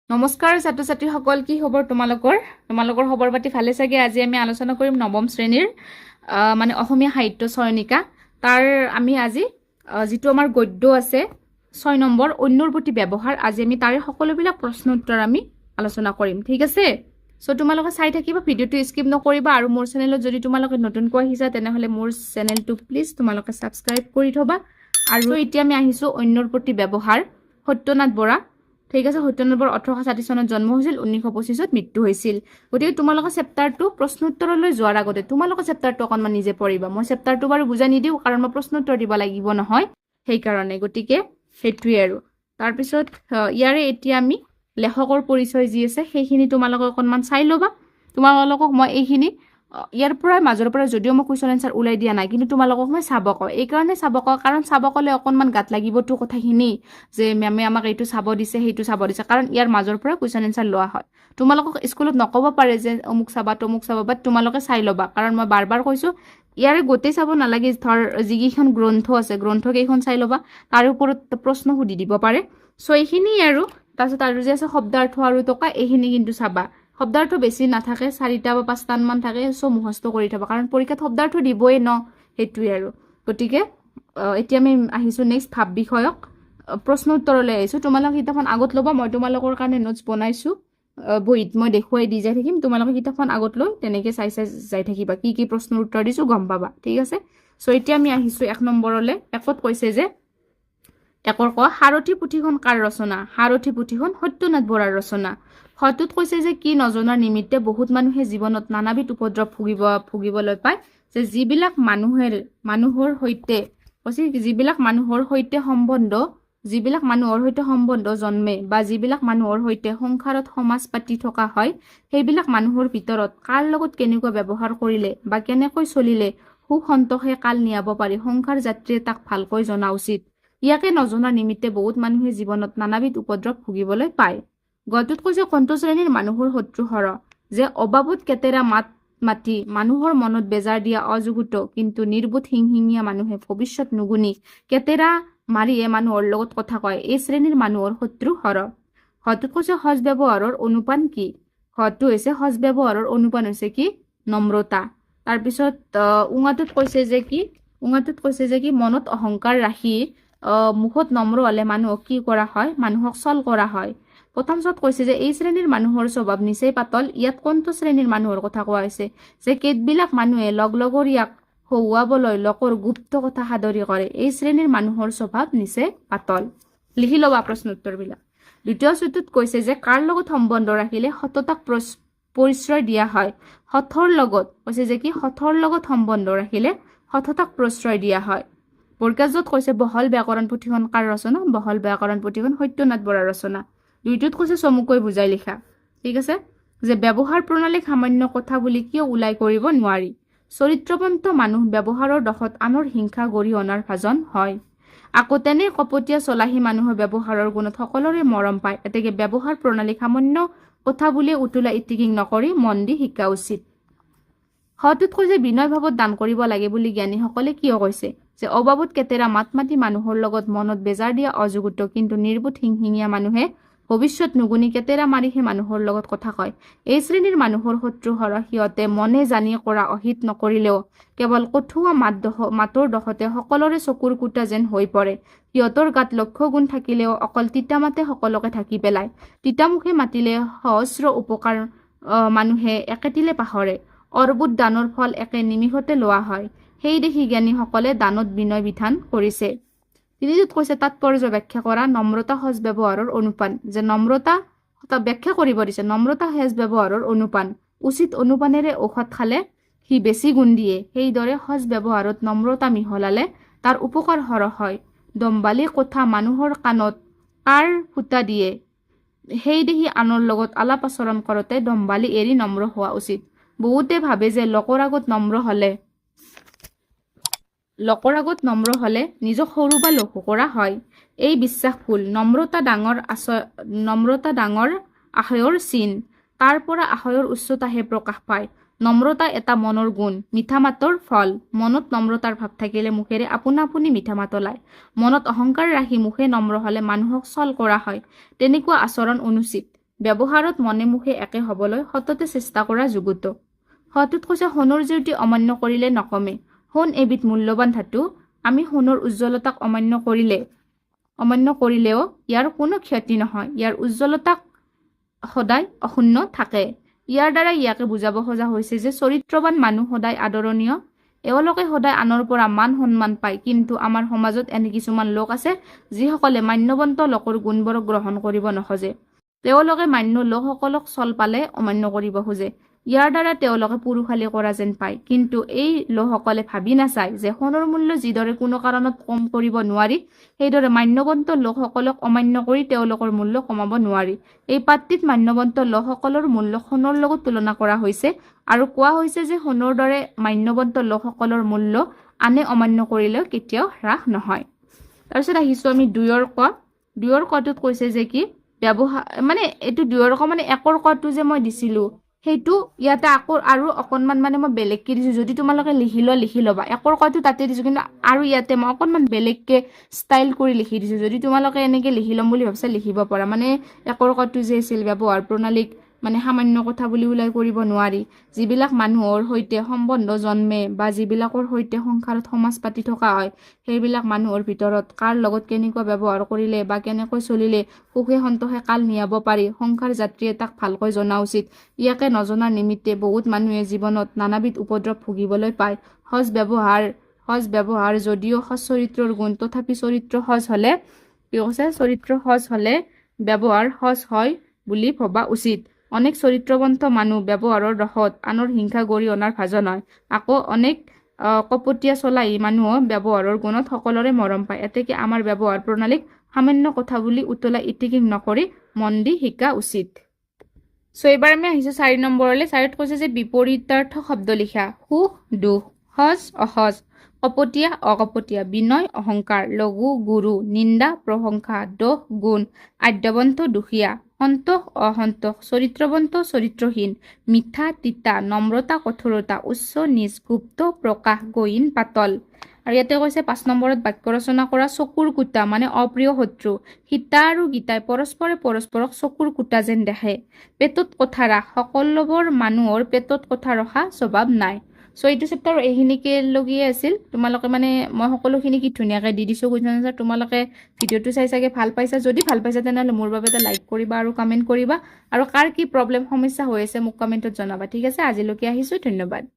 নমস্কাৰ ছাত্ৰ ছাত্ৰীসকল, কি খবৰ তোমালোকৰ? তোমালোকৰ খবৰ পাতি ভালে চাগে। আজি আমি আলোচনা কৰিম নৱম শ্ৰেণীৰ মানে অসমীয়া সাহিত্য চয়নিকা। তাৰ আমি আজি যিটো আমাৰ গদ্য আছে, 6 নম্বৰ অন্যৰ প্ৰতি ব্যৱহাৰ, আজি আমি তাৰে সকলোবিলাক প্ৰশ্ন উত্তৰ আমি আলোচনা কৰিম, ঠিক আছে? চ' তোমালোকে চাই থাকিবা, ভিডিঅ'টো স্কিপ নকৰিবা। আৰু মোৰ চেনেলত যদি তোমালোকে নতুনকৈ আহিছা, তেনেহ'লে মোৰ চেনেলটো প্লিজ তোমালোকে ছাবস্ক্ৰাইব কৰি থ'বা। আৰু এতিয়া আমি আহিছোঁ অন্যৰ প্ৰতি ব্যৱহাৰ, সত্যনাথ বৰা, ঠিক আছে? সত্যনাথ বৰা 1860 চনত জন্ম হৈছিল, 1925ত মৃত্যু হৈছিল। গতিকে তোমালোকৰ চেপ্টাৰটো প্ৰশ্ন উত্তৰলৈ যোৱাৰ আগতে তোমালোকৰ চেপ্টাৰটো অকণমান নিজে পঢ়িবা। মই চেপ্টাৰটো বাৰু বুজাই নিদিওঁ, কাৰণ মই প্ৰশ্ন উত্তৰ দিব লাগিব নহয়, সেইকাৰণে। গতিকে সেইটোৱে আৰু তাৰপিছত ইয়াৰে এতিয়া আমি লেখকৰ পৰিচয় যি আছে, সেইখিনি তোমালোকে অকণমান চাই ল'বা। তোমালোকক মই এইখিনি ইয়াৰ পৰাই মাজৰ পৰা যদিও মই কুৱেশ্যন এনচাৰ ওলাই দিয়া নাই, কিন্তু তোমালোকক মই চাব কওঁ। এইকাৰণে চাব কওঁ, কাৰণ চাব ক'লে অকণমান গাত লাগিবতো কথাখিনি যে মেমে আমাক এইটো চাব দিছে, সেইটো চাব দিছে, কাৰণ ইয়াৰ মাজৰ পৰা কুৱেশ্যন এনচাৰ লোৱা হয়। তোমালোকক স্কুলত নক'ব পাৰে যে অমুক চাবা, তমুক চাবা, বাট তোমালোকে চাই ল'বা। কাৰণ মই বাৰ বাৰ কৈছোঁ, ইয়াৰে গোটেই চাব নালাগে। ধৰ যিকেইখন গ্ৰন্থ আছে, গ্ৰন্থকেইখন চাই ল'বা, তাৰ ওপৰত প্ৰশ্ন সুধি দিব পাৰে। চ' এইখিনিয়ে আৰু তাৰপিছত আৰু যে আছে শব্দাৰ্থ আৰু টোকা, এইখিনি কিন্তু চাবা। শব্দাৰ্থ বেছি নাথাকে, চাৰিটা বা পাঁচটামান থাকে। চ' মুখস্থ কৰি থবা, কাৰণ পৰীক্ষাত শব্দাৰ্থ দিবই ন, সেইটোৱে আৰু। গতিকে এতিয়া আমি আহিছোঁ নেক্সট ভাৱ বিষয়ক প্ৰশ্ন উত্তৰলৈ আহিছোঁ। তোমালোকে কিতাপখন আগত ল'বা। মই তোমালোকৰ কাৰণে নোটছ বনাইছোঁ, বহীত মই দেখুৱাই দি যাই থাকিম। তোমালোকে কিতাপখন আগত লৈ তেনেকৈ চাই চাই যাই থাকিবা, কি কি প্ৰশ্নৰ উত্তৰ দিছোঁ গম পাবা, ঠিক আছে? চ' এতিয়া আমি আহিছোঁ 1 নম্বৰলৈ। একত কৈছে যে একৰ ক, সাৰথি পুথিখন কাৰ ৰচনা? সাৰথি পুথিখন সত্যনাথ বৰাৰ ৰচনা। হয়টোত কৈছে যে কি নজনাৰ নিমিত্তে বহুত মানুহে জীৱনত নানাবিধ উপদ্ৰৱ ভুগিবলৈ পায়? যে যিবিলাক মানুহৰ সৈতে, কৈছে যিবিলাক মানুহৰ সৈতে সম্বন্ধ জন্মে বা যিবিলাক মানুহৰ সৈতে সংসাৰত সমাজ পাতি থকা হয়, সেইবিলাক মানুহৰ ভিতৰত কাৰ লগত কেনেকুৱা ব্যৱহাৰ কৰিলে বা কেনেকৈ চলিলে সুখ সন্তোষে কাল নিয়াব পাৰি, সংসাৰ যাত্ৰীয়ে তাক ভালকৈ জনা উচিত। ইয়াকে নজনাৰ নিমিত্তে বহুত মানুহে জীৱনত নানাবিধ উপদ্ৰৱ ভুগিবলৈ পায়। গটোত কৈছে কোনটো শ্ৰেণীৰ মানুহৰ শত্ৰু সৰহ? যে অবাবত কেতেৰা মাত মাতি মানুহৰ মনত বেজাৰ দিয়া অযুগুত কিন্তু নিৰ্বোধ শিংশিঙীয়া মানুহে ভৱিষ্যত নুগুণি কেতেৰা মাৰিয়ে মানুহৰ লগত কথা কয়, এই শ্ৰেণীৰ মানুহৰ শত্ৰু সৰহ। হটোত কৈছে সজ ব্যৱহাৰৰ অনুপান কি? হটো হৈছে সজ ব্যৱহাৰৰ অনুপান হৈছে কি? নম্ৰতা। তাৰপিছত উঙাটোত কৈছে যে কি? উঙাটোত কৈছে যে কি মনত অহংকাৰ ৰাখি মুখত নম্ৰ হ'লে মানুহক কি কৰা হয়? মানুহক ছল কৰা হয়। প্ৰথম চত কৈছে যে এই শ্ৰেণীৰ মানুহৰ স্বভাৱ নিচেই পাতল। ইয়াত কোনটো শ্ৰেণীৰ মানুহৰ কথা কোৱা হৈছে? যে কেতবিলাক মানুহে লগ লগৰীয়াক হহুৱাবলৈ লোকৰ গুপ্ত কথা সাদৰি কৰে, এই শ্ৰেণীৰ মানুহৰ স্বভাৱ নিচেই পাতল। লিখি ল'বা প্ৰশ্ন উত্তৰবিলাক। দ্বিতীয় চুটোত কৈছে যে কাৰ লগত সম্বন্ধ ৰাখিলে সততাক পৰিচয় দিয়া হয়? সঠৰ লগত। কৈছে যে কি সঠৰ লগত সম্বন্ধ ৰাখিলে সততাক প্ৰশ্ৰয় দিয়া হয়। বৰ্গাজত কৈছে বহল ব্যাকৰণ পুথিখন কাৰ ৰচনা? বহল ব্যাকৰণ পুথিখন সত্যনাথ বৰাৰ ৰচনা। দুইটোত কৈছে চমুকৈ বুজাই লিখা, ঠিক আছে? যে ব্যৱহাৰ প্ৰণালীক সামান্য কথা বুলি কিয় উলাই কৰিব নোৱাৰি? চৰিত্ৰৱন্ত মানুহ ব্যৱহাৰৰ দোষত আনৰ হিংসা গৰিহণাৰ ভাজন হয়। আকৌ তেনে কপটীয়া চলাহী মানুহৰ ব্যৱহাৰৰ গুণত সকলোৰে মৰম পায়। এতেকে ব্যৱহাৰ প্ৰণালীক সামান্য কথা বুলিয়ে উতলা ইতিকিং নকৰি মন দি শিকা উচিত। সটোত কৈছে বিনয় ভাৱত দান কৰিব লাগে বুলি জ্ঞানীসকলে কিয় কৈছে? যে অবাবত কেতেৰা মাত মাতি মানুহৰ লগত মনত বেজাৰ দিয়া অযুগুত কিন্তু নিৰ্বোধ শিংশিঙীয়া মানুহে ভৱিষ্যত নুগুণি কেতেৰা মাৰিহে মানুহৰ লগত কথা কয়, এই শ্ৰেণীৰ মানুহৰ শত্ৰু সৰহ। সিহঁতে মনে জানি কৰা অহিত নকৰিলেও কেৱল কঠুৱা মাতৰ দোষতে সকলোৰে চকুৰ কুটা যেন হৈ পৰে। সিহঁতৰ গাত লক্ষ্য গুণ থাকিলেও অকল তিতা মাতে সকলোকে ঢাকি পেলায়। তিতামুখে মাতিলে সহস্ৰ উপকাৰ মানুহে একেতিলে পাহৰে। অৰ্বুদ দানৰ ফল একে নিমিষতে লোৱা হয়। সেই দেখি জ্ঞানীসকলে দানত বিনয় বিধান কৰিছে। তিনিটোত কৈছে তাৎপৰ্য ব্যাখ্যা কৰা, নম্ৰতা সজ ব্যৱহাৰৰ অনুপান। যে নম্ৰতা ব্যাখ্যা কৰিব দিছে, নম্ৰতা সজ ব্যৱহাৰৰ অনুপান। উচিত অনুপানেৰে ঔষধ খালে সি বেছি গুণ দিয়ে, সেইদৰে সজ ব্যৱহাৰত নম্ৰতা মিহলালে তাৰ উপকাৰ সৰহ হয়। দম্বালি কথা মানুহৰ কাণত কাৰ ফুটা দিয়ে, সেই দেখি আনৰ লগত আলাপ আচৰণ কৰোঁতে দম্বালি এৰি নম্ৰ হোৱা উচিত। বহুতে ভাবে যে লোকৰ আগত নম্ৰ হলে নিজক সৰু বা লঘু কৰা হয়। এই বিশ্বাস ভুল। নম্ৰতা ডাঙৰ আশয়ৰ চিন। তাৰ পৰা আশয়ৰ উচ্চতাহে প্ৰকাশ পায়। নম্ৰতা এটা মনৰ গুণ, মিঠা মাতৰ ফল। মনত নম্ৰতাৰ ভাৱ থাকিলে মুখেৰে আপোনা আপুনি মিঠা মাত ওলায়। মনত অহংকাৰ ৰাখি মুখে নম্ৰ হলে মানুহক ছল কৰা হয়। তেনেকুৱা আচৰণ অনুচিত। ব্যৱহাৰত মনে মুখে একে হ'বলৈ সততে চেষ্টা কৰা যুগুত। সটোত কৈছে, সোণৰ জেউতি অমান্য কৰিলে নকমে। সোণ এবিধ মূল্যৱান ধাতু। আমি সোণৰ উজ্জ্বলতাক অমান্য কৰিলেও ইয়াৰ কোনো ক্ষতি নহয়। ইয়াৰ উজ্জ্বলতাক সদায় অক্ষুণ্ণ থাকে। ইয়াৰ দ্বাৰা ইয়াকে বুজাব খোজা হৈছে যে চৰিত্ৰবান মানুহ সদায় আদৰণীয়। এওঁলোকে সদায় আনৰ পৰা মান সন্মান পায়। কিন্তু আমাৰ সমাজত এনে কিছুমান লোক আছে, যিসকলে মান্যৱন্ত লোকৰ গুণবোৰক গ্ৰহণ কৰিব নোখোজে। তেওঁলোকে মান্য লোকসকলক চল পালে অমান্য কৰিব খোজে। ইয়াৰ দ্বাৰা তেওঁলোকে পুৰুষালি কৰা যেন পায়। কিন্তু এই লোকসকলে ভাবি নাচায় যে সোণৰ মূল্য যিদৰে কোনো কাৰণত কম কৰিব নোৱাৰি, সেইদৰে মান্যৱন্ত লোকসকলক অমান্য কৰি তেওঁলোকৰ মূল্য কমাব নোৱাৰি। এই পাঠটিত মান্যৱন্ত লোকসকলৰ মূল্য সোণৰ লগত তুলনা কৰা হৈছে আৰু কোৱা হৈছে যে সোণৰ দৰে মান্যৱন্ত লোকসকলৰ মূল্য আনে অমান্য কৰিলেও কেতিয়াও হ্ৰাস নহয়। তাৰপিছত আহিছোঁ আমি দুয়ৰ ক। দুয়ৰ কটোত কৈছে যে কি ব্যৱহাৰ, মানে এইটো দুয়ৰ ক, মানে একৰ কটো যে মই দিছিলোঁ, সেইটো ইয়াতে আকৌ আৰু অকণমান মানে মই বেলেগকৈ দিছোঁ। যদি তোমালোকে লিখি লোৱা, লিখি ল'বা। একৰ কটো তাতে দিছোঁ, কিন্তু আৰু ইয়াতে মই অকণমান বেলেগকৈ ষ্টাইল কৰি লিখি দিছোঁ। যদি তোমালোকে এনেকৈ লিখি ল'ম বুলি ভাবিছা, লিখিব পাৰা। মানে একৰ কটো যে আছিল, ব্যৱহাৰ প্ৰণালীক মানে সামান্য কথা বুলি উলাই কৰিব নোৱাৰি। যিবিলাক মানুহৰ সৈতে সম্বন্ধ জন্মে বা যিবিলাকৰ সৈতে সংসাৰত সমাজ পাতি থকা হয়, সেইবিলাক মানুহৰ ভিতৰত কাৰ লগত কেনেকুৱা ব্যৱহাৰ কৰিলে বা কেনেকৈ চলিলে সুখে সন্তোষে কাল নিয়াব পাৰি, সংসাৰ যাত্ৰীয়ে তাক ভালকৈ জনা উচিত। ইয়াকে নজনাৰ নিমিত্তে বহুত মানুহে জীৱনত নানাবিধ উপদ্ৰৱ ভুগিবলৈ পায়। সজ ব্যৱহাৰ যদিও সজ চৰিত্ৰৰ গুণ, তথাপি চৰিত্ৰ সজ হ'লে, কি কৈছে, চৰিত্ৰ সজ হ'লে ব্যৱহাৰ সজ হয় বুলি ভবা উচিত। অনেক চৰিত্ৰৱন্ত মানুহ ব্যৱহাৰৰ দোষত আনৰ হিংসা গৰিহণাৰ ভাজন হয়। আকৌ অনেক কপটীয়া চলাহী মানুহো ব্যৱহাৰৰ গুণত সকলোৰে মৰম পায়। এতেকে আমাৰ ব্যৱহাৰ প্ৰণালীক সামান্য কথা বুলি উতলাই ইতিকিং নকৰি মন দি শিকা উচিত। চ' এইবাৰ আমি আহিছোঁ 4 নম্বৰলৈ। চাৰিত কৈছে যে বিপৰীতাৰ্থ শব্দ লিখা। সুখ দুখ, সজ অসজ, কপটীয়া অকপটীয়া, বিনয় অহংকাৰ, লঘু গুৰু, নিন্দা প্ৰশংসা, দোষ গুণ, আদ্যৱন্ত দুখীয়া, সন্তোষ অসন্তোষ, চৰিত্ৰৱন্ত চৰিত্ৰহীন, মিঠা তিতা, নম্ৰতা কঠোৰতা, উচ্চ নীচ, গুপ্ত প্ৰকাশ, গহীন পাতল। আৰু ইয়াতে কৈছে 5 নম্বৰত বাক্য ৰচনা কৰা। চকুৰ কুটা মানে অপ্ৰিয় শত্ৰু। সীতা আৰু গীতাই পৰস্পৰে পৰস্পৰক চকুৰ কুটা যেন দেখে। পেটত কথা ৰাখ। সকলোবোৰ মানুহৰ পেটত কথা ৰখা স্বভাৱ নাই। চ' এইটো চেপ্টাৰ এইখিনিকে লগিয়ে আছিল। তোমালোকে মানে মই সকলোখিনি কি ধুনীয়াকৈ দি দিছোঁ কুৱেশ্যন আনচাৰ। তোমালোকে ভিডিঅ'টো চাই চাগে ভাল পাইছা। যদি ভাল পাইছা, তেনেহ'লে মোৰ বাবে এটা লাইক কৰিবা আৰু কমেণ্ট কৰিবা আৰু কাৰ কি প্ৰব্লেম, সমস্যা হৈ আছে, মোক কমেণ্টত জনাবা। ঠিক আছে, আজিলৈকে আহিছোঁ। ধন্যবাদ।